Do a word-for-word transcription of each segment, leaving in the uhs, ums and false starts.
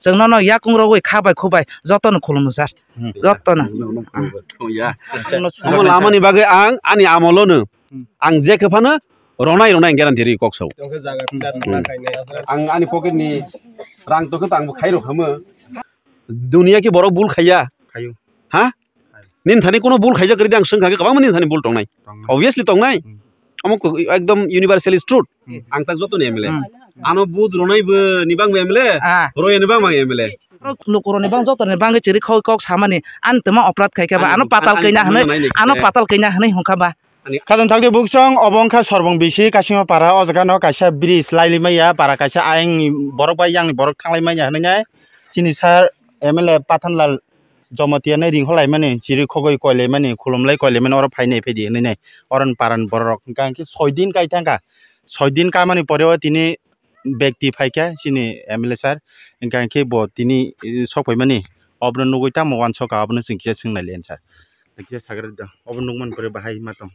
Chwng nono yakung rogwi kha bai khu bai jotono khulumjak. Hmm. Jotono. Ya. Omo lamani bagwi ang ani amolono Hmm. ang je khe phano ronai ronai ang guarantee rwi kok sao. Tongkhe jaga Hmm. Ang ani pocket ni rang tongkhe to ang bo khai rok hamo. Dunia ki borok bul khaiya. Khayo. Ha? Nini thani kuno bul khaijak kwrwi de ang swngkha khe kwbangma nini thani bul tongnai. Tongnai. Obviously tongnai. Hmm. Omo to ekdom universally truth. Hmm. Ang tak joto ni M L A. Hmm. Ano vote ronai bo ni bang M L A, Ah. roya ni bang bang M L A. Lukurok ni bang joto ni bang chiri khoi kok samani. Ani tama oprad khai kha ba. Ani Ano patal ani kaina tama hwnwi. Nai ni Ano khe. Patal kaina hwnwi hongkha ba. Ani Khajam thakdi buksong, obo wngkha sorbong bisi Kasima para. O jaga no kaisa bridge lailai maya, para kaisa ayang ni borok bai yang ni borok thanglai maya hwnwi nai. Chini sir M L A Pathanlal Jomotia nai ringkholaimani, chiri khogwi koilaimani, khulumlai koilaimani, oro phainai phaidi hinwi nai. Oro ni para ni borok rok hwnkha hwnkhe soi din kai thangkha. Soi din kamani pore o tini bekti phaikha chini M L A sir, hwnkha hwnkhe bo tini, eh, sok phaimani, obono nugwi tamo uansukha, obono chwng kisa swng nai le answer. Kisa sagra da, obo nukmani pore bahai ma tong.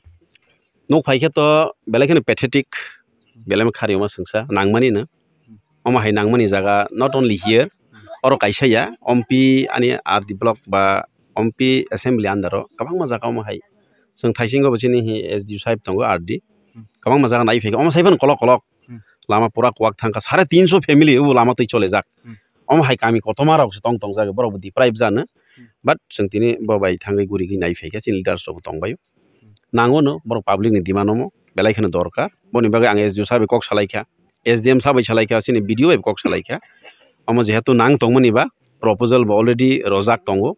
Nuk phaikhe to belai kheno pathetic, belai kheno khari omo swngsa, nangmani no. Omo hai nangmani jaga not only here, oro kaisa ya, ompi ani R D block ba ompi assembly under o kwbangma jaga omo hai. Chwng thaisingo bo chini hi S D O sahib tongo R D. Hmm. Kwbangma jaga nai phaikha, omo sai phano kolok kolok. Hmm. Lama pura kuwak thangkha, sare tinso family o lama twi cholejak. Hmm. Omo hai kami kotorma rok se tong tongjak, borok bo deprive jano. Hmm. But chwng tini bo bai thangwi gurigwi nai phaikha, chini leaders rok bo tongbaio. Nango no borok public ni demand omo belai kheno dorkar. Boni bagwi ang S D O sir bai kok salaikha, S D M sir bai salaikha, chini B D O bai kok salaikha. Omo jehetu nang tongmani ba proposal bo already rojak tongo.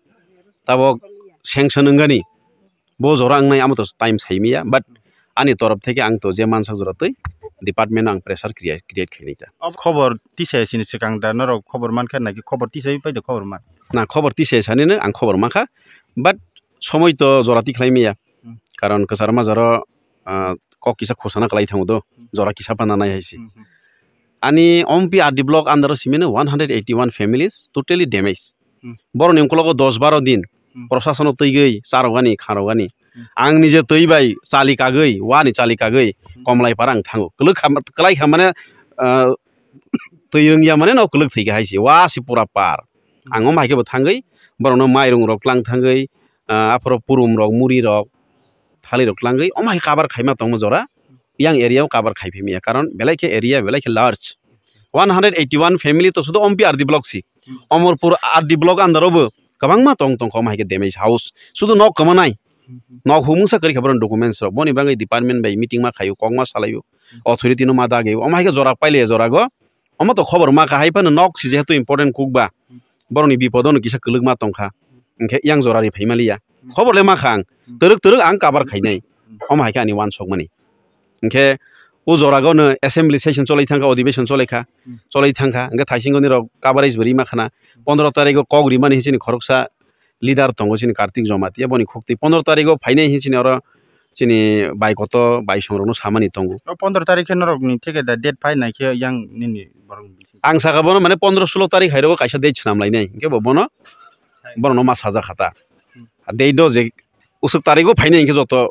Tabok sanction wngani bo jora wngnai amo to time saimaya, but ani torof theke ang to je mansak jora twi department o ang pressure create, create khainai ta. Ob khobor tisa sini swkang da norok khobor mankha naki khobor tisa pai da khobor man? Na, khobor tisa sani no ang khobor mankha, but somoi to jora tikhlai maya. Hmm. Karon kwchar majaro, ah, kok kisa khosana kwlai thango do, Hmm. jora kisa pana nai hai se. Hmm, hmm. Ani ompi R D block under o simino one hundred eighty one families totally damage. Hmm. Borok ni ukologo dos baro din Hmm. prosasono twi gwi charogani, kharogani. Hmm. Ang nije twi bai chali kagwi, wani chali kagwi, Hmm. Komlai para ang thango. Kwlwk kha, kwlai kha mane, ah, twi rwngya mane no kwlwk thwi kha hai se. Wa se pura par. Ang omo hai khe bo thangwi borokno mairung rok tlang thangwi, ah, aphoro purum rok, muri rok, thali rok tlangwi omo hai cover khaima tongma jora, yang area o cover khai phai maya, karon belai khe area belai khe large, one hundred eighty one family to sudu ompi R D block si, Omorpur R D block under o bo kwbangma tong tongkha omo hai khe damage house, sudu nok kwmanai, nok humungsa kwrwi kha borok documents rok, boni bagwi department bai meeting ma khaio, kokma salaio, authority no ma dagio, omo hai khe jora pailaiya jora go. Omo to khobor ma kha hai phano nok si jehetu important kuk ba, borokni bipod ono kisa kwlwkma tongkha, hinkhe yang jora ri phaima liya. Khobor le ma kha ang, twrwk twrwk ang cover khainai. Omo hai khe ani uansukmani. Hinkhe o jora go no assembly session cholai thangkha, odhibeshon cholai kha, cholai thangkha, hinkhe thaisingo nirok coverage bo ri ma khana. Pondro tarikh o kok rimani hinsini khoroksa leader tongo chini Kartik Jamatia, boni khuktwi pondro tarikh o phainai hinsini oro chini bai koto bai songrokno samani tongo. O pondro tarikh khe norokni theke da date phai nai khe yang nini borok ni bising? Ang saka bono mane pondro sulo tarikh hai rogo kaisa date swnam lainai, hinkhe bo bono, borokno ma sajak kha ta. Hmm. A date do je usuk tarikh o phainai hinkhe joto,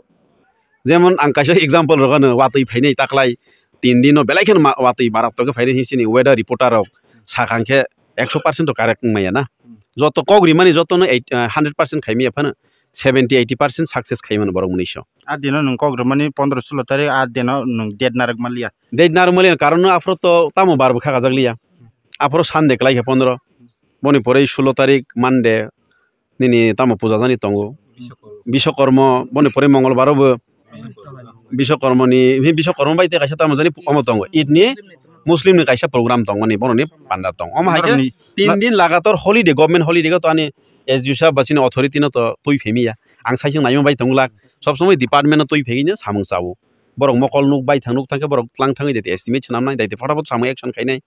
jemon ang kaisa example rogano watwi phainai taklai tin dino belai kheno ma-, watwi barak tongkhe phainai hinsini weather reporter rok sakha hinkhe ekso percent to correct wngmaya na. Hmm. Joto kok rimani jotono eight, ah, hundred percent khaimaya phano seventy eighty percent success khaimano borok mwnwiso. A dino nwng kok rwmani pondro sulo tarikh, a dino nwng date narwk manliya. Date narwk manliya, karon no aphuru to tamo bar bo khakajak liya. Aphuru Sunday kwlai kha pondro. Boni pore sulo tarikh Monday nini tamo puja jani tongo. Biswakorma, boni pore Mongolbar o bo Biswakorma ni, hi Biswakorma bai te kaisa tamo jani omo tongo. Eid ni Muslim ni kaisa program tongmani, bono ni panda tong. Omo hai khe tin din lagator holiday, government holiday go to ani S D O sahab ba chini authority no to twi phemiya. Ang sai chwng naima bai tonglak. Sob somoi department no twi phegwi no samung chao. Borok mokol nuk bai thang nuk thang khe borok tlang thangwi dai estimate swnam nai, dai phota phot samung action khainai.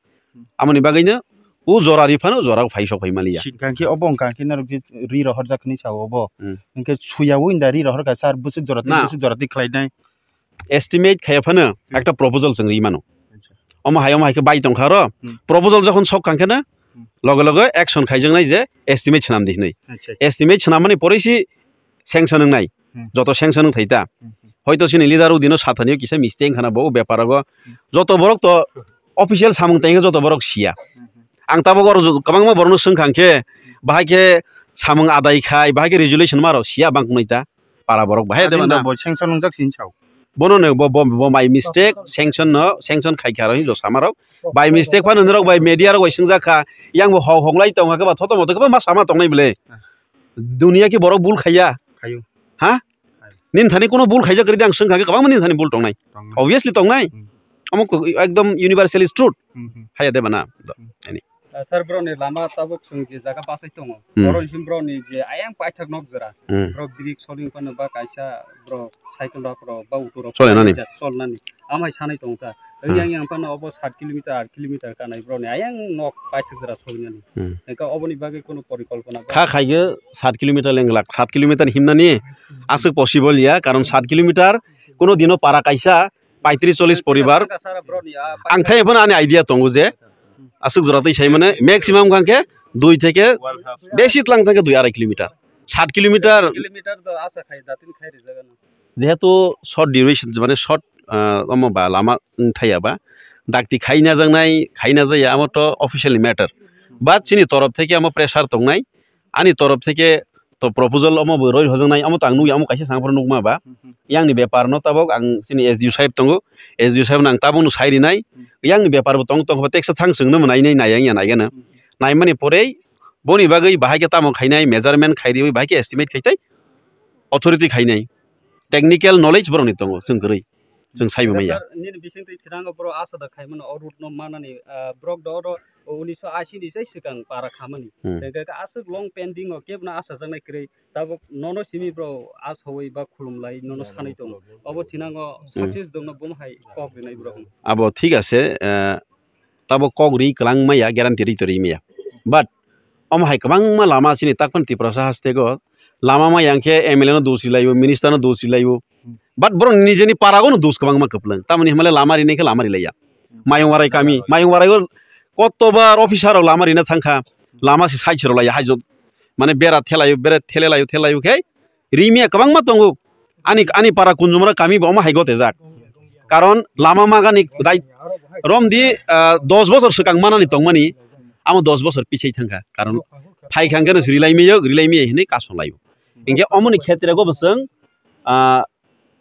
Amoni bagwi no o jora ri phano o jora phai sok phai maliya. Sinkang khe obo wngkang khe norok je ri rohorjak hinwi sao obo. Hmm. Hinkhe suyawi da ri rohorkha sir, bwswk jora twi, bwswk jora twi khlainai. Estimate khaiya phano ekta proposal chwng ri mano. Acha. Omo hai, omo hai khe bai tongkha ro. Hmm. Proposal jokhon sok kang kheno loge loge action khaijaknai je estimate swnam di hinwi. Acha, acha. Estimate swnammani poroi si sanction wngnai. Hmm. Joto sanction wng thai ta. Hmm, hmm. Hoito chini leader o dino sathani o kisa mistake wngkhana bo o bepar o. Hmm. Joto borok to official samung tangkhe joto borok siya. Hmm, hmm. Ang tabuk oro ju-, kwbangma borokno swngkha hwnkhe, bahai khe samung adai khai, bahai khe resolution ma rw siya bangkwnwi ta para borok bahai de Adin mano. Da bo sanction wngjak sini sao. Bono no bo, bo, bo by mistake sanction no, sanction khai kha rw hinjo sama rok. By mistake phano norok bai media rok bai swngjak kha, yang bo hok hok lai tong kha khe ba thoto moto khe ba ma sama tongnai bwle. Dunia ki borok bul khaiya? Khayo. Ha? Nini thani kuno bul khaijak kwrwi de ang swngkha khe kwbangma nini thani bul tongnai. Tongnai. Obviously tongnai. Hmm. Omo ko ekdom universally truth. Hmm, hmm. Haya de bana. Hmm. Ani. Ah, sir, bro ni lama tabuk chwng je jaga bachai tongo. Hmm. Oro him bro ni je ayang paithak nok jora. Hmm. Bro birik soling phano ba kaisa bro cycle rok ro ba auto rok Chole nani. Chol nani. Amhai sanai tong ta. Hmm. Yang yang phano obo sat kilometer, aat kilometer kanai bro ni ayang nok paithak jora soling nani. Hmm. Engka oboni bagwi kuno porikolpona ba Kha khaige sat kilometer lenglak, sat kilometer himnani aswk possible ya, karon sat kilometer kuno dino para kaisa paitris chollis poribar. Ang thai phano ani idea tongo je aswk jora twi sai mane maximum kangkhe dui theke besi tlang thangkhe dui arai kilometer, sat kilometer. Kilometer do asa khai datin khai rijak ano. Jehetu short duration, mane short, ah, omo ba lama wng thaya ba, dakti khaina jaknai, khaina jaya, amo to officially matter. But chini torof theke amo pressure tongnai, ani torof theke to proposal omo bo roi hojaknai, amo to ang nukya, amo kaisa sangphuru nukma ba. Yang ni bepar no tabuk ang chini S D O sahib tongo, S D O sahib no ang tabuk no sai rinai. Yang ni bepar bo tong tong ba teksa thang chwngno mwnai nai nai yang ya nai gana. Naimani porei boni bagwi bahai khe tamo khainai, measurement khai riwi bahai khe estimate khai tai authority khainai. Technical knowledge borokni tongo, chwng kwrwi, chwng saibo manya. Sir, nini bisingtwi chwrango borok asa da khaimano, o route no manani, ah, borok do oro unisho ashi ni sai swkang para khamani. Hmm. Tei khe aswk long pending o kebo no achajaknai kwrwi, tabuk nono simi borok asawi ba khulumlai nono sanwi tongo. Obo thinango Hmm. success dongno bomo hai kok rinai borok. Abo thik ase, eh, tabo kok ri kwlang maya, guarantee ri to ri maya. But omo hai kwbangma lama chini takpan Tiprasa haste go lama maya hwnkhe M L A no dos ri laio, minister no dos ri laio. Hmm. But borok nijeni para gono dos kwbangma kwplwng. Tamoni hwnmale lama rinai khe lama ri laiya. Hmm. Mayung warai kami, mayung warai o kotobar officer rok lama rina thangkha, lama se side se rw laiya, haijo mane bera thelaio, bera thele laio, thelaio khe rimya kwbangma tongo. Ani, ani para Kunjumara kami bo omo hai gotejak. Karon lama magani dai romdi, ah, dos bosor swkang manani tongmani, amo dos bosor pichai thangkha. Karon phai khangkhe no rilai miyok, rilai miya hinwi kaso laio. Hinkhe omoni khetre go bwswng, ah,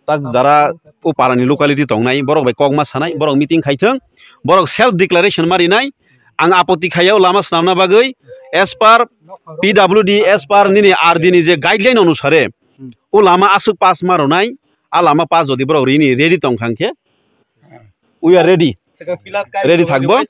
tak jara o parani locality tongnai, borok bai kokma sanai, borok meeting khaithwng, borok self declaration ma rinai, ang apoti khaiya o lama swnamna bagwi, as per P W D, as per nini R D ni je guideline onusare, o lama aswk pass ma rwnai, a lama pass jodi borok rini ready tongkha hwnkhe, we are ready. Ready thakbo.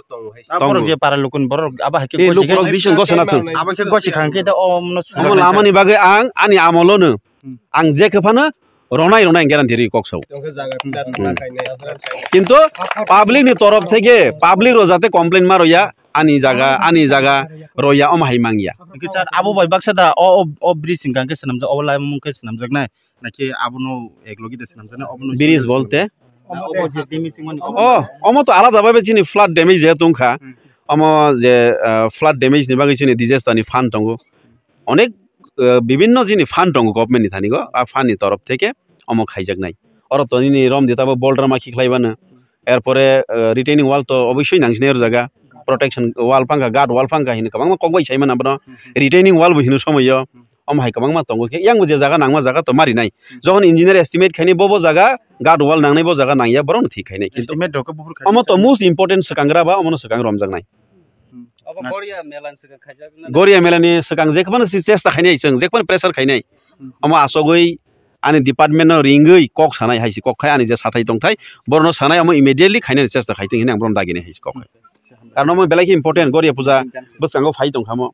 Tongo. Borok je para lukun borok abo hai khe E lukurok gosi decision gosi na thung. Abo khe gosi khang khe da o mano Omo lamani bagwi ang ani amolono Hmm. ang je khe phano ronai ronai guarantee ri kok sao. Tongkhe jaga Hmm. Kintu public ni torof theke public ro jate complain ma roya ani jaga, ani jaga roya omo hai mangya. Hwnkhe sir, abo bai baksa da o, o, o bridge hwnkha khe swnamjak, o laimung khe swnamjaknai, nakhe abono eklogi de swnamjaknai, obono Bridge bolte? Obo je damage wngmani, obo Oh, omo to alada bhabe chini flood damage jehetu wngkha, Hmm. omo je, ah, flood damage ni bagwi chini disaster ni fund tongo. Onek, ah, bibinno chini fund tongo government ni thani go, a fund ni torof theke omo khaijaknai. Oro to nini rom di tabo boulder ma khiklai bano. Erpore, ah, retaining wall to obosoi nangsinai oro jaga. Protection wall phangkha, guard wall phangkha hino kwbangma kok bai saimano abono. Hmm, hmm. Retaining wall bo hino somoyo. Hmm. Omo hai kwbangma tongo khe, yang bo je jaga nangma jaga to ma rinai. Hmm. Jokhon engineer estimate khainai bo bo jaga guard wall nangnai bo jaga nangya, borokno thik khainai. Kintu Estimate rok khe buphur khainai omo to most important swkangra ba omono swkang romjaknai. Hmm. Obo Na- Goria Mela ni swkang khaijak na? Goria Mela ni swkang jekhmano si chesta khainai chwng, jekhmano pressure khainai. Hmm. Omo asogwi ani department no ringwi kok sanai hai se kok khai ani je sathai tongthai borokno sanai omo immediately khainani chesta khai tong hinwi ang borokno dagini hai se kok khai. Hmm. Karon omo belai khe important Goria puja bwskango phai tongkhamo.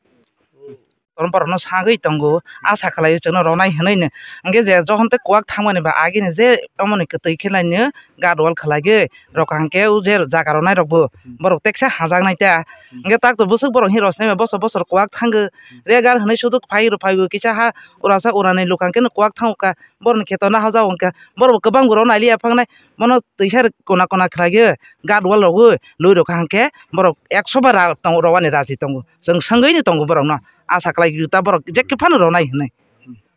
Torom borokno sagwi tongo, asa khlaio chwngno ronai hwnwi no. Hwnkhe je jokhon tei kwak thangmani ba agini je omoni kwtwi khe lainwi guard wall khlaigwi rwkha hwnkhe o je jaga ronai rokbo borok teksa hajaknai ta. Hwnkhe tak to bwswk borok hinwi rw sinai ba bosor bosor kwak thangwi regar hwnwi suduk phai rw phaiwi kisa ha urasa uranai lukha hwnkhe no kwak thango kha borokni kheto nahajak wngkha borok bo kwbang bo ronai liya phangnai bono twisa kona kona khlaigwi guard wall rogwi lui rwkha hwnkhe borok ekso bar ra-, tongo rowani raji tongo chwng swngwi ni tongo borokno. Asa khlai juta borok je khe phano ronai hinwi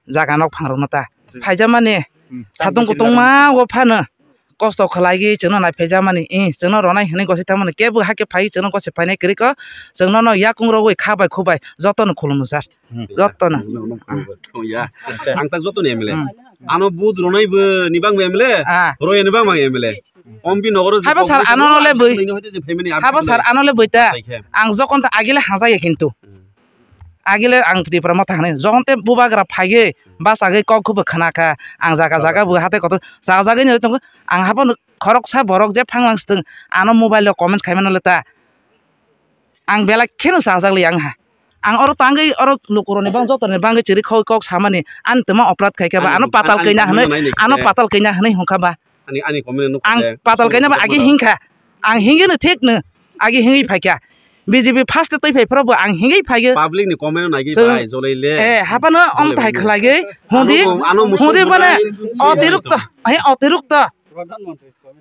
jaga nok phang rokno ta phaijamani Hmm. satung kutungma o phano kosto khlaigwi chwngno naiphaijamani, i chwngno ronai hwnwi gosi tangmani, kebo hakhe phaiwi chwngno gosi phainai kwrwikho, chwngno no yakung rogwi kha bai khu bai jotono khulumnwsar. Hmm. Jotono. Oh, ya. Ang tak jotono M L A. Hmm. Ano vote ronai bo ni bang M L A, Ah. roya ni bang bang M L A. Ompi nogoro je Haba sar Congress ano no le bui. Haba sar ano le bui ta. Taikhe. Ang jokon ta agile hajaya kintu. Hmm. Agile ang Tripura motha hwnwi. Jokon te bubagra phaiye, bachagwi kok khubo khna kha. Ang jaga jaga bo hatai kotor jaga jagwi nw tongo. Ang habono khoroksa borok je phanglang swtwng ano mobile o comment khaimano le ta. Ang belai kheno chajak li ang ha. Ang oro tangwi oro lukurokni bang jotorni bangwi chiri khawi kok samani ani twma oprad khaikha ba, Ani ano patal ani kaina hwnwi, naini ano khe. patal kaina hwnwi hwnkha ba. Ani, ani comment no Ang khe. patal kaina ba agi hingkha. Ang hingino thik no. Agi hingwi phaikha. B J P first twi phai phoro bo ang hingwi phaiyo. Public ni comment no nagi Chwng- bai jolai le. Eh, hapano Jolai om thai bani. khlaiwi. Hundi, Ano bo, ano musu hundi mane burai. otirukto, he otirukto.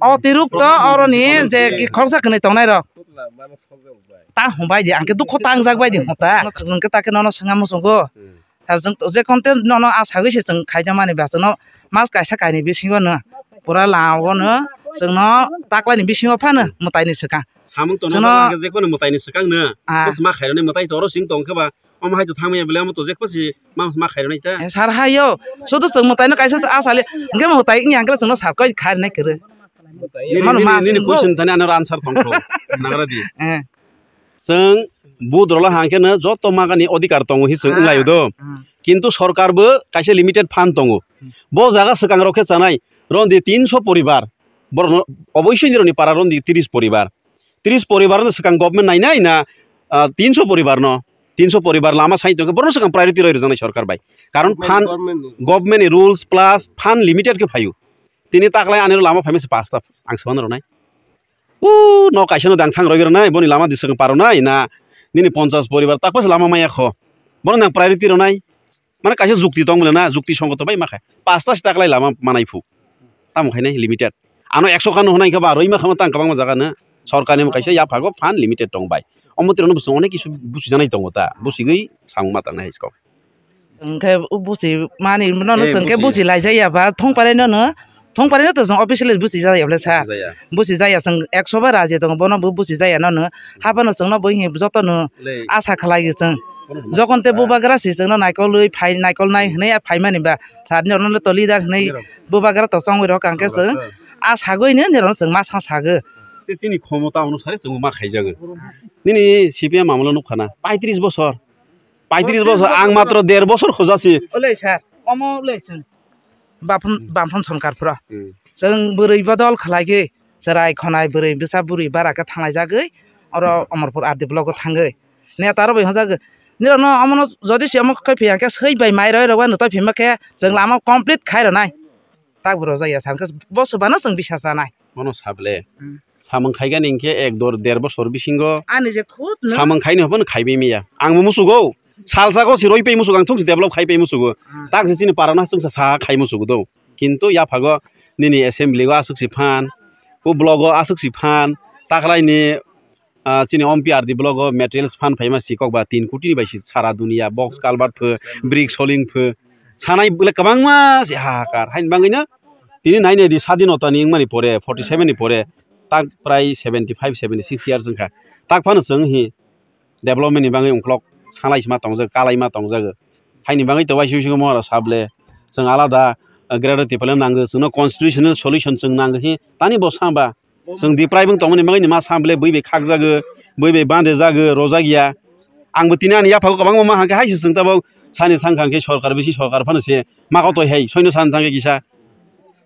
Otirukto oroni je ki khoroksa kwnwi tongnai rok. Ta hwnbai di, ang khe dukho tangjak bai di hwnta. Chwng khe ta khe nono swnga muchungo. Hmm. Sir, chwng to je content nono a sagwi se chwng khaijak mani ba chwngno mas kaisa kainwi bisingo no pura lama o no chwngno taklaini bisingo phano mwtaini swkang. Samung tono Chwngno hwnba hwnkhe jephano mwtaini swkang no. Ah. Bwsma khairoknai mwtai toro sing tong khe ba omo hai to thangmaya bwle omo to jekpho si ma, ma khairoknai ta. Eh, sir hayo. Sudu chwng mwtaino kaisa a sale hwnkhe mwtai wngya hwnkhe chwngno sir koi khairoknai kwrwi. Nini, Mano nini, ma nini swngbo. question thani ano answer tong kho. Nagra di. Eh. Chwng budrolo hangkhe no joto magani odhikar tongo hi chwng Ah. wnglaio do. Ah. Kintu sorkar bo kaisa limited fund tongo. Hmm. Bo jaga swkang rok khe chanai rondi tinso poribar. Borokno oboisoi nirokni para rondi tris poribar. Tris poribar no swkang government nainai na, ah, tinso poribar no, tinso poribar lama sai tongkhe borokno swkang priority roi rwjaknai sorkar bai. Karon Government, fund, government ni. government ni rules plus fund limited khe phaio. Tini taklai ani lama phaima se pasta ang swmano rwnai. O, no kaisa no dang thang roi rwnai, boni lama di swkang paro nai na, nini ponchas poribar takpas lama maya kho. Bono nang priority rwnai. Mane kaisa jukti tong bole na, jukti songgoto bai ma khe. Pasta si taklai lama manai phu. Tamo khainai limited. Ano ekso khan hwnai khe ba roi ma kha ma tang kwbangma jaga no. Sorkar ni kaisa yaphago fund limited tong bai. Omo twi rok no bwswng onek kisu busi janai tongo ta. Busigwi samung ma tangnai hai se kok. Hwnkhe busi mani no Eh, chwng khe busi. busi laijak ya ba thong parai no no. Thong parai no to chwng officially busi jaya bole sa. Busi jaya. Busi jaya chwng ekso bar raji tongo bono bo busi jaya no no. Haphano chwngno bo hini joto no Le. asa khlai chwng. Bono hwnba Jokon te kha. bubagra si chwngno naikolwi phai naikolnai hwnwi a phaimani ba. Sir ni orno le to leader hwnwi Nirok. bubagra to chongwi rok ang khe Nirok. chwng. A sagwi ni nirok chwng ma sa sagwi. Se chini khomota ono sari chwng ma khaijago. Nini C P M amolo nukha na. Paitris bosor. Paitris bosor. Ang matro der bosor khojasi. Olei sir. Omo olei chwng. Bapun, Hmm. bapun sonkar phro. Hmm. Chwng bwrwi bodol khlai gwi. Chwrai khonai bwrwi bwsa bwrwi bara khe thanglai jagwi. Oro Omorpur R D block o thangwi. Neta rok bai hwnjagwi. Nirok no omo no jodi se omo khe phiya khe swi bai mai roi rok bai nwtai phima khe chwng lama complete khai rwnai. Tak bo rojak ya sa hwnkhe bo swbano chwng bisa chanai. Bono sable. Hmm. Samung khaigani hinkhe ek dor der bosor bisingo Ani je khud no. samung khaini hwnphano khaibai maya. Ang bo musugo. Salsa go si roi pai musugo, ang thung si develop khai pai musugo. Hmm. Tak si chini para no chwngsa sa khai musugo do. Kintu yaphago nini assembly go aswk si phan, o block o aswk si phan, taklai ni ah, chini Ompi R D block o materials phan phaima si kok ba tin koti ni bai si sara dunia box culvert pho, brick soling pho, sanai bole kwbangma si hahakar. Haini bagwi no tini nai nai di sadinota ni wngmani pore, forty seven ni pore, tak prai seventy five, seventy six years wngkha. Tak phano chwng hi development ni bagwi ungkolok sanai sima tongjago, kalai ma tongjago. Haini bagwi to waising waising o mohora sable chwng alada, ah, Greater Tipraland nango, chwngno constitutional solution chwng nango hi tani bo sa ba. Chwng di prai bwng tongmani bagwi ni ma sam bele bui bai khakjago, bui bai bande jago, rojak ya. Ang bo tini ani yaphago kwbangma ma hangkhe hai se chwng tabok sani thang kha hwnkhe sorkar bisi sorkar phano se ma kotoi hai soino sani thang khe kisa.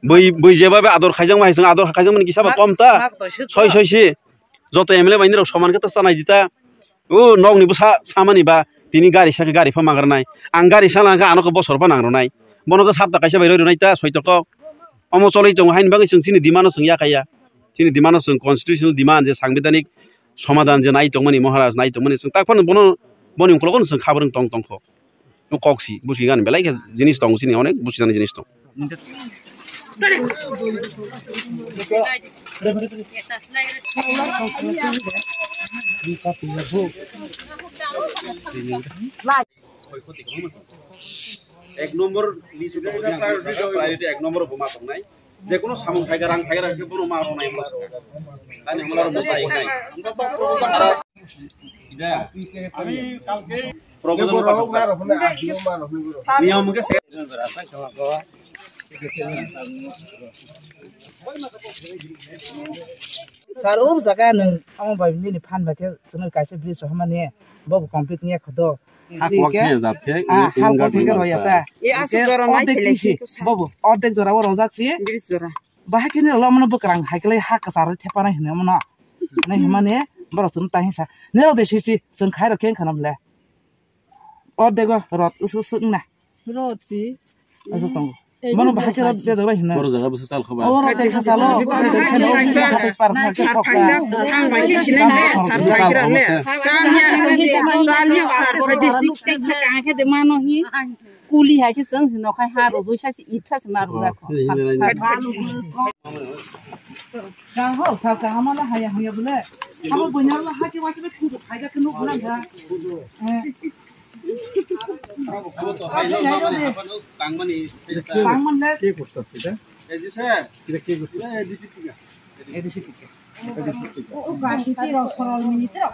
Bui, bui jeba be ador khaijak ma hai chwng ador khaijak mani kisa ba Ma-, kom ta. ma kotoi se Soi to. soi se. Joto M L A bai nirok soman khe ta chanai di ta. O nokni bwsa samani ba tini gari sakhe gari pha mangrwnai. Ang gari sala hwnkhe ano khe bosor pha nangrwnai. Bono khe sapta kaisa bai roi rwnai ta soitoktok. Omo choloi tongo haini bagwi chwng chini demand no chwng yakaya. Chini demand no chwng constitutional demand je sangbidhanik somadhan je nai tongmani Maharaj nai tongmani chwng tak phano bono boni ukologo no chwng khabrwng tong tongkho. O kok si busi gani belai khe jinis tongo chini onek busi jani jinis tongo. Ek nombor list o tongo, priority ek nombor o buma tongnai. Jekono samung phaiga, rang phaiga, rang khe bono ma rwnai mo. Tani hamla rok bo pai nai. Proposal rok niyom khe se. Sir, o jaga nwng amo bai nini phan bai khe chwngno kaisa bridge rohormani, bobo complete wngya kho do. Ha kok khe jat khe, ah, ha kok khe roya ta. E, aswk jora nai ordek phele si, khe sa. Bobo, ordek jora o rojak si. Bridge jora. Bahai khe nini ulo mano bwkrang hai khe ha kwcharo thepanai hwnwi mano. Nai hwnmani borok chwng tai hinsa. Nirok de sisi chwng khai rok khe wngkha na bwle. Ordego rot usuk usuk wngna. Rot si. Aswk tongo. Mano bahai khe rot bedok lai hwnna. Boro jaga bwsa chal khoba. O rot de kha chalo. Rot de kha chalo. Thang bai khe sinai le, sar bai khe le. Sar ya, sar ya, sar bai khe. Kuli hai khe chwng si nokhai ha rojoi sa si ip sa si ma rojak kho. Kang ho, sal kaham la haya haya bole. Abo bunyal la hake wake be thung khai ja kunu bulan ja. Eh. Tangmani. Tangman le. Ke kurta sida? Eji sir. Kira ke kurta? Kira A D C ticket. A D C ticket. O, o, gari tiro sorol mini tiro.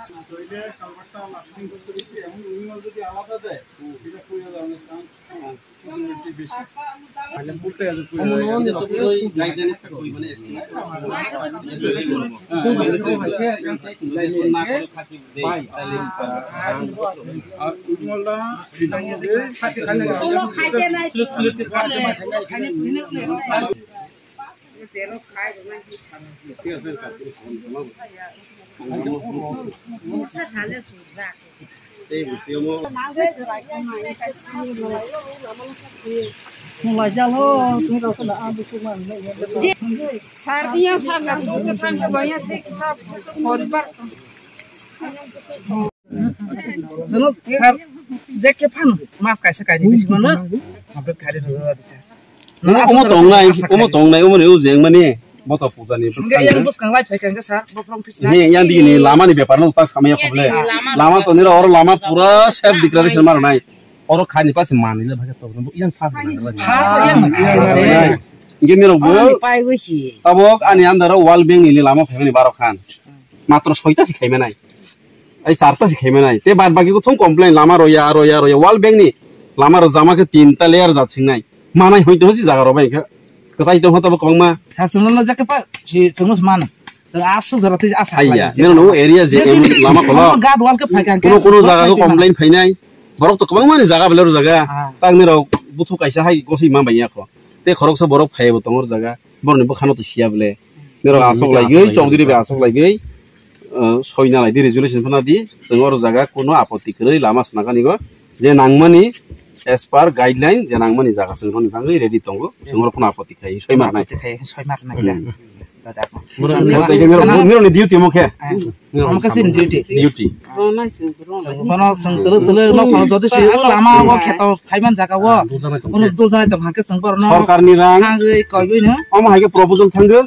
Sir, iya sir, na tu ke thang ke baya thik sab poribar. Sir, je ke phan mas kaisa kaini bisingo no. Omo, omo tongnai, omo tongnai, omo ni ujeng mani boto puja ni bwskang. Yang bwskang lai phai kha sir, bo from office. He, yang digi ni lama ni bepar no tak samaya khoble. Lama to nira oro lama pura self declaration mar nai. Oro khani pas mani le bhai to yang pas. Pas yang. Inge nirok bo. Tabok ani andaro World Bank ni lama phai mani baro khan. Matro soita si khai manai. Ai charta si khai manai. Te bad baki ko thum complain lama roya, roya, roya. World Bank ni lama rok jama khe tinta layer jat singnai. Manai hoi to si jaga rok bai khe. Kwchai tong hota bo kwbangma. Sa chwngno no jaka pa si chwngno mano. Chwng aswk jora tei asa. Haiya, nero no area je lama kholo. Guard wall khe phai kha. Kuno kuno jaga ko complain phainai. Borok to kwbangma ni jaga belai rw jaga. Tang nero buthu kaisa hai gosi ma bai yakho. Te khoroksa borok phai bo tongor jaga. Borok ni bwkhano to siya bele. Nero aswk laigwi, chowdhury bai aswk laigwi. Soina lai di, resolution phana di, chwng oro jaga kuno apotti kwrwi lama swnakani go, je nangmani as per guideline, je nangmani jaga chwng roni bangwi ready tongo, chwng oro kuno apotti khai soi mar nai. Apotti khai soi mar nai da. Dada. Nironi duty mo khe. Omo khe sin duty. Duty. Bono chwng tele tele nok jodi se lama o kheto phaiman jaga o. Kuno dul janai tong hake chwng borno. Sorkarni rang. Thangwi koigwi no. Omo hai khe proposal thanggo.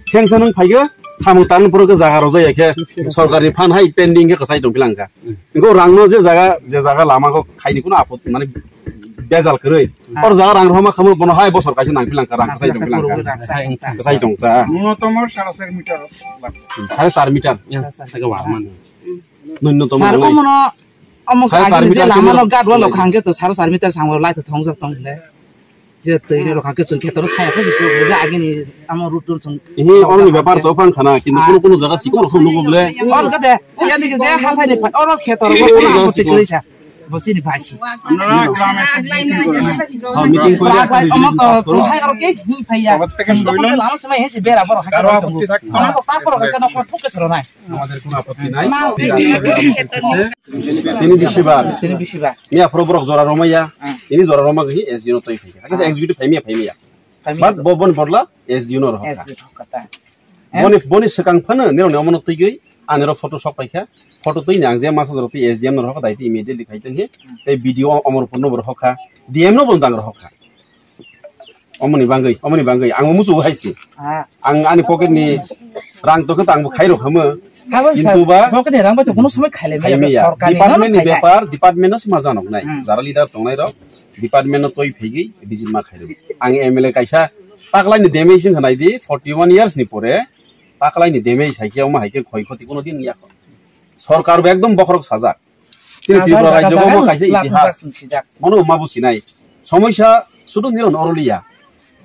Sanction wng phaigo. Samung tan poro khe jaga rojak ya khe. Sorkarni phan hai pending khe kwchai tong philang kha. Ingo rang no je jaga, je jaga lama kho khaini kuno apot mane bejal kwrwi. Or jaga rang rwma khamu bono hai bosor kaisa nang philang kha, rang kwchai tong philang kha. Kwchai tong ta. Nungotomo sare char meter. Sare char meter. Nungotomo. Sare omono Omo sare char agini je meter lama khe no guard wall rok hangke to sare char meter sango lai to thongjak tong le. Je twi ni rok hangke chwng khe to saya pha se chwng je agini amo root tun chwng. Hi, oro ni bepar to phang khana, kintu kuno kuno jaga sikon rok nugo bole. Oro kate, ya ni je ha thai ni pha, oro khe to rok ko na ko tikri sa. Bo chini bhai si. Ha, meeting ko ya. Omo to chwng hai oro ke hi phai ya. Lama se mai he se bera boro ha. Omo to ta poro ke no ko thuk ke soro nai. আমাদের কোনো আপত্তি নাই। Tini bisibar. Tini bisibar. Miya phuru borok jora romaya. Tini jora roma gwi S D O no twi phaikha. Hakhe executive phaimiya, phaimiya. But bo boni bodla S D O no rohorkha. Boni, boni swkang phano nirokni omono twi gwi ani ro photo sok paikha. Photo twi ni ang je masa jora twi S D M no rohorkha, daitwi immediately khai tongkhe. Tei B D O Omorpur no bo rohorkha. D M no bo dang rohorkha. Omoni bangwi, omoni bangwi ang musu hai si. Ang ani pocket ni rang to khe tang bo khai rok hamo. Kintu ba pocket ni rang ba to kono somoi khai lai maya, sorkar ni department ni bepar, department no sima janok nai. Jara leader tongnai rok department no toi phaigwi visit ma khai rok. Ang M L A kaisa Taklai ni damage wngkha nai di, forty one years ni pore taklai ni damage hai khe, omo hai khe khoi khoti kuno din wngya kho. Sorkar bo ekdom bokhorok sajak. Chini Tripura rajyo omo kaisa itihas. Mono ma businai. Somoisa sudu nirok oro liya.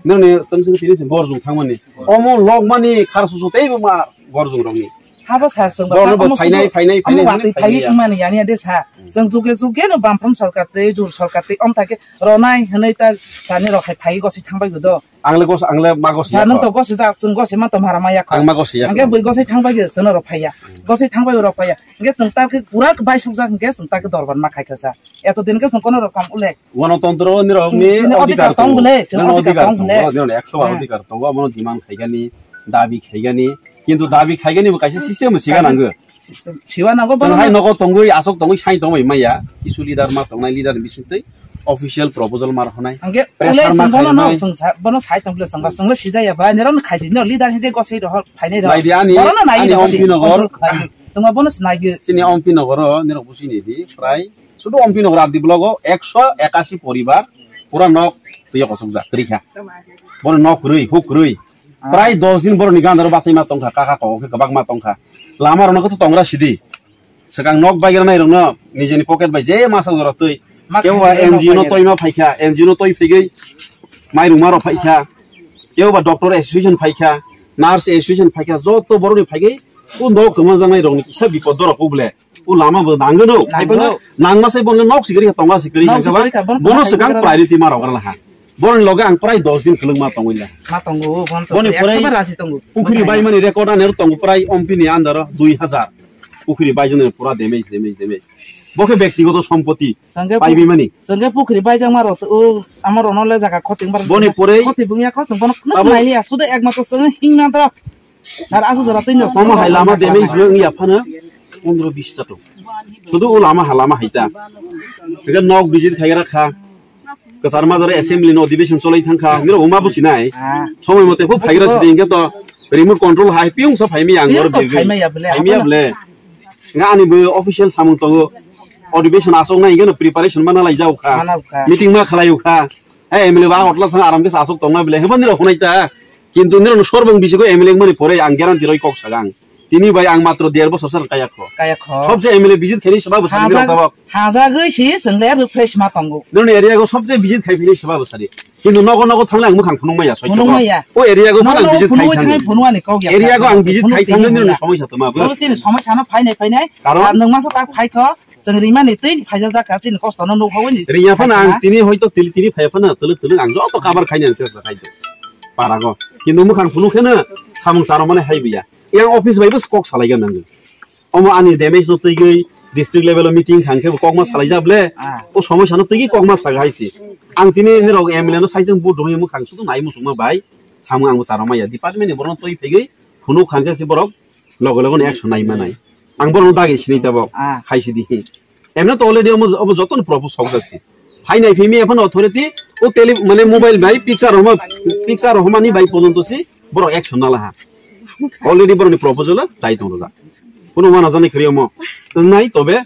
Nirok ni tamsing tini se gorjung thangmani. Omo lokmani kharsusu teibo ma gorjung rokni. Habo sar chwng Borno bo phainai, phainai, phainai, phainai, phainai. Thangmani yani ade sa. Chwng juge juge no Bampham sorkar tei jur sorkar tei om thake ronai hwnwi ta sani rok hai phai gosai thangbai do. Ang le gos-, ang le ma gosai ya kho. Sa nung to gosai jak, chwng gosai ma to mara ma ya kho. Ang ma gosai ya kho. Ang khe bui gosai thang bai ge chwng rok phai ya. Hmm. Gosai thang bai rok phai ya. Hingke chwng ta khe pura bai suk jak hingke chwng ta khe dorbar ma khai kha sa. Eto din khe chwng kono rok kam ule. Ganatantro ni rok ni Hmm, chini adhikar adhikar tong tongo. Bole, chini Nang adhikar adhikar tong tongo, bole. Nang ekso bar Hmm. adhikar tongo, abono demand khaigani, dabi khaigani. Kintu dabi khaigani bo kaisa system bo siga Kaisa nango. Siwa nango Chwng bono hai no. Nogo tongwi, aswk tongwi sai tongwi maya. Kisu leader ma tongnai, leader ni bisingtwi official proposal ma rwkhanai. Hingke Pressure ule ma chwng bono no khainai. Chwng sa-, bono sai tong bole chwng ba chwng le sijaya ba, nirok no khaidi no leader hinje gosai rohor phainai rohor. Naidi ani, Bono no nai ani rohor Ompi di, Nogor. Control khlai di. Chwng ba bono se nai di. Chini Ompi Nogor o nirok busi ni di, prai sudu Ompi Nogor R D block o ekso ekasi poribar pura nok twi kosok jak, kwrwi kha. Bono nok kwrwi, huk kwrwi. Ah. Prai dos din boroni gandaro basai ma tongkha, kaka kok khe kwbak ma tongkha. Lama rok no khe to tongra sidi. Swkang nok baigra nai rok no nijeni pocket bai je masa jora twi. Ma Kebo ba khainai N G O no nok toi ma phaikha, N G O no toi phigwi mairung ma rok phaikha. Kebo ba doctor association phaikha, nurse association phaikha, joto boroni phaigwi o nok kwma janai rok ni kisa bipod dorok o ble. O lama bo nangano, Nangano. Haibano nangma sai bono nok sikri tongma sikri Nok hingka ba sikri ka, bono bono sikang sikri priority ma rok laha. Boroni loge ang prai dos din kwlwng ma tongwi la. Ma tongo, bono to Boni ekso prai bar raji tongo. Pukhri Boni baimani record anero tongo prai Ompi ni andaro dui hajar. Pukhri baijani pura damage, damage, damage. Bo khe bektigoto sompoti. Chwngkhe pu-, Paibimani. Chwngkhe pukhri baijak ma rok, o, amar ono le jaga khoting bar Boni pore khoti bungya kho chwng bono kunu Abo sinai liya. Sudo ekmatro chwng hingna to. Sar asu jora twi no. Omo hai lama damage wng ya phano pondro bis ta tong. Sudo o lama ha lama hai ta. Ega nok visit khai ra kha. Kwchar majra assembly no adhibeshon cholai thang kha, nirok wngma businai. Ah. Somoi mote kho phaigra sidi hingke to remote control hai piyung sa phaimi ang Piyung oro to birgwi. Phaimai ya bole, Phaimi ya abono bole. Nga ani bo official samung tongo. Adhibeshon asok nai hingke no preparation ma nalai jau kha. Ma nalai kha. Meeting ma khalai kha. Hai M L A ba hotla thang aram ke asok tongma bole. Hebo nirok hunai ta. Kintu nirok no sorbong bisi ko M L A mani pore ang guarantee roi kok sagang. Tini bai ang matro der bosor sal kaya kho. Kaya kho. Sobse M L A visit khaini seba bwsari Haja-, nirok tabok. Hajagwi si chwng le refresh ma tongo. Nini area go sobse visit khai phini seba bwsari. Kintu nogo nogo thangle ang mukhang phunuk maya soi. Phunuk maya. O area go Nogo phunuk nogo visit khai phunuk thangwi thangwi. Thangwi phunuk ani kok ya. Area go ang Phunuk visit khai thangwi thangwi nini phunuk somoi sa toma bwrwi. Phunuk chini somoi sana phainai phainai. Karon? Ar nwng masa tak phai kho. Chwng rimani twi phaijak jak ka chini kosto no nuk hawini. Riya phana ang Phaikha. Tini hoito tili tili phai phana tuluk tuluk ang joto cover khaini ang chesta khai. Para go. Kintu mukhang phunuk kheno samung charo mane hai biya. Yang office bai bwswk kok salaiga nangwi. Omo ani damage no twiwi district level o meeting thang khe bo kokma salaijak ble. Ah. O somosya no twiwi kokma saga hai se. Ang tini nirok M L A no saichung vote rwmani mukhang sudu nai muchungma bai. Samung ang bo charo maya. Department ni borok no twi phegwi phunuk khan khe se borok loge loge no action nai manai. Ang borok no dagi sinai tabok. Ah. Hai sidi. Emno to already omo, omo joto no propose hokjak se. Hai nai phimi ephano authority o tele mane mobile bai picture homa, picture homani bai pojonto se borok action nala ha. Already borok ni proposal o tai tong rwjak. Kuno wana jani khri omo. Wngnai tobe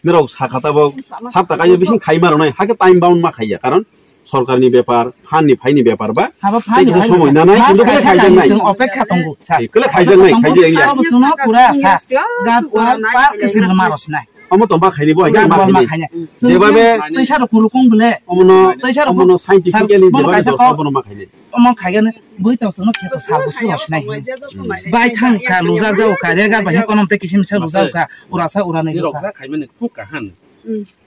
nirok sakha tabok sap ta kaisa bising khai ma rwnai. Hakhe time bound ma khaiya. Karon sorkar ni bepar, phan ni phai ni bepar ba. Habo phan ni tei kisa phai somoi ni nanai, mas kintu kele kaisa khaijaknai. Chwng opekha tongo, sir. Kele khaijaknai, Tongo, khaijakya. Sir, bo chwngno pura, sir. Gat, gat, gat, khe chwngno ma rwsinai. Omo tong ma khaini bo, Gas ma bol ma khaini. Khaini. Jebabe Tei sir, kuru kong bole. Omono, Tei sir, omono scientifically bono jebabe kaisa dorkar kok. Bono ma khaini. Omo khaigani, boi tong chwngno khe sir bo se rwsinai. Bai thang kha, lujak jau kha, rega bai konom tei kisim se lujak kha, ura sa ura nai Ni rok kha. Ja khaimani thuk kha han.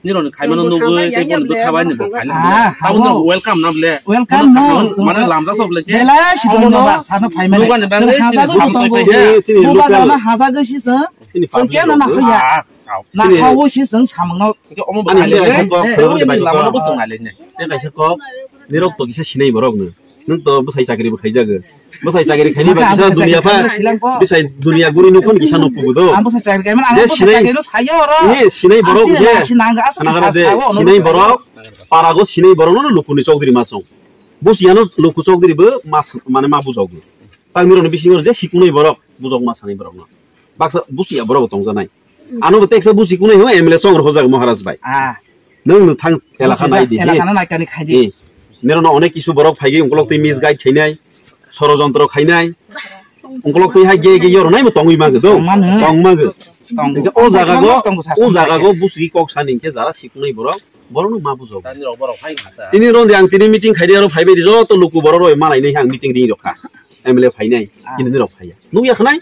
Nirokni khaimano nugwi tei bono bwtha bai ni bo khaina. Ah, abo no welcome na ble. Welcome no. Mane lamjak sok le khe. Bela si dong ba, sano phaimani. Nugani bagwi chini samung twi phai khe. Chini, chini local. Haja gisi se. Chini public. Chwng khe na na hoya. Ah, sao. Na hawo si chwng samung no. Omo bo ani khaile. Tei kaisa kok, tei kaisa kok, nirok to kisa sinai borok no. Nwng to bwsai chakri bo khaijago. Bwsai chakri khaini ba kisa dunia pha. Bwsai dunia guri nukon kisa nukugo do. Ang bwsai chakri khaimani, ang bwsai chakri no sayo oro. Ye, sinai borok ye. Sinai borok. Parago sinai borok no lukuni chokdiri ma chong. Busi ano luku chokdiri bo mas, mane ma bujogo. Tang nirok ni bisingo je sikunai borok, bujok ma sanai borok no. Baksa busi ya borok tongjanai. Ano bo teksa busi kunai ho M L A chong rw hojak Maharaj bai. Ah. Nwng no thang elaka nai di. Elaka na naikani khai di. Eh. Nero no onek kisu borok phaigwi ungkolok tei misguide khainai. Sorojontro khainai. Ungkolok twi hai ge ge yornai bo tongwi mago do. Tongmano. Tong mago. Tong. Hingke o jaga go, tong sa o jaga go busri kok sani hingke jara siknai borok. Borok no ma bujo. Tini rok borok hai kha ta. Tini ron de ang tini meeting khaidi aro phaibai di joto luku borok roi malai nai ang meeting ring rok kha. M L A phainai. Ah. Tini rok phaiya. Nukya khnai?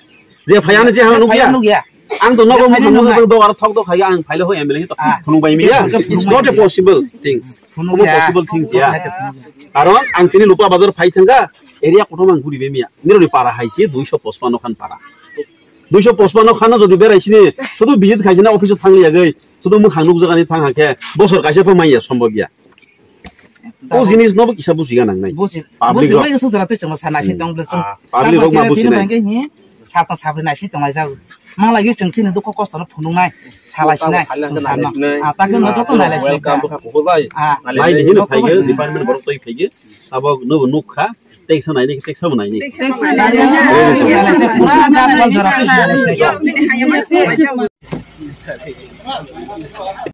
Je phaiya ni je hano nukya. Nukya. Ang to nogo phaiya, mukhang nukya. Mukhang dok aro thok dok khaiya ang phaile ho M L A to. Ah. Phunuk bai miya. Phunuk bai. It's not a possible things. Phunuk ya. Phunuk possible things ya. Phunuk ya. Karon ang tini Lupa Bazar phai thangka, area kothoma ang guri be miya. Nironi para hai se duiso pochpanno khan para. Duiso pochpanno khan jodi berai sini, sudu visit khai sini office o thang liya gai, sudu mukhang nuk jagani thang hakhe, bosor kaisa pha maiya sombhob ya. O jinis no bo kisa bujiga nang nai. Buji, public buji rok. Bai sujara tei chama sana si tong bla chung. Ah, public rok ma buji nai. Tini bangke hi, sata sabri nai si tong lai jago. Mang lagi chwng chini dukho kosto no phunuk nai, salai sinai, chwng sanno. Ah, takhe no joto nai lai sinai. Welcome bwkha kuphur bai. Ah. Nai ni hino phai ge, department borok toi phai ge. Abo no nuk kha, teksa nai ni, teksa bo nai ni. Teksa nai ni. Pura double jora tei salai sinai.